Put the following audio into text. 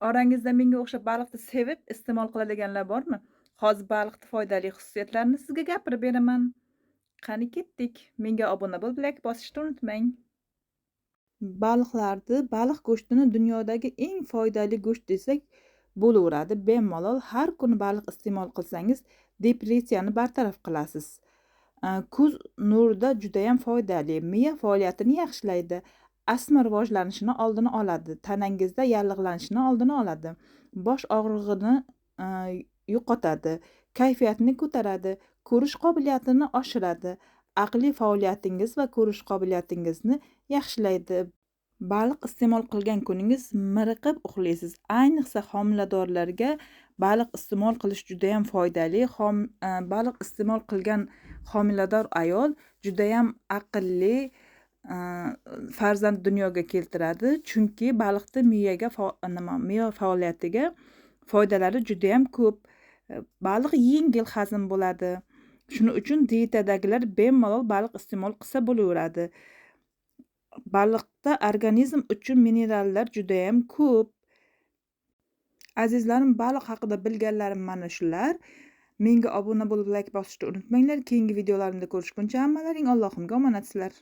Orangizda menga o'xshab baliqni sevib iste'mol qiladiganlar bormi? Hozir baliqni foydali xususiyatlarini sizga gapirib beraman. Qani ketdik. Menga obuna bo'lib, layk bosishni unutmang. Baliqlarni, baliq go'shtini dunyodagi eng foydali go'sht desak bo'laveradi. Bemalol har kuni baliq iste'mol qilsangiz, depressiyani bartaraf qilasiz. Ko'z nurida judayam foydali, miya faoliyatini yaxshilaydi, astma rivojlanishini oldini oladi, tanangizda yallig'lanishini oldini oladi, bosh og'rig'ini yo'qotadi, kayfiyatni ko'taradi, ko'rish qobiliyatini oshiradi, aqliy faoliyatingiz va ko'rish qobiliyatingizni yaxshilaydi. Baliq iste'mol qilgan kuningiz miriqib uxlaysiz. Ayniqsa homiladorlarga baliq iste'mol qilish judayam foydali. Baliq iste'mol qilgan homilador ayol judayam aqlli farzand dunyoga keltiradi. Chunki baliqni miyaga nima, miya faoliyatiga foydalari judayam ko'p. Baliq yengil hazm bo'ladi. Shuning uchun dietadagilar bemalol baliq iste'mol qilsa bo'laveradi. Baliqda organizm uchun minerallar judayam ko'p. Azizlarim, baliq haqida bilganlarim mana shular. Menga obuna bo'lib, layk bosishni unutmanglar. Keyingi videolarimda ko'rishguncha hammalaring Allohimga omonatsizlar.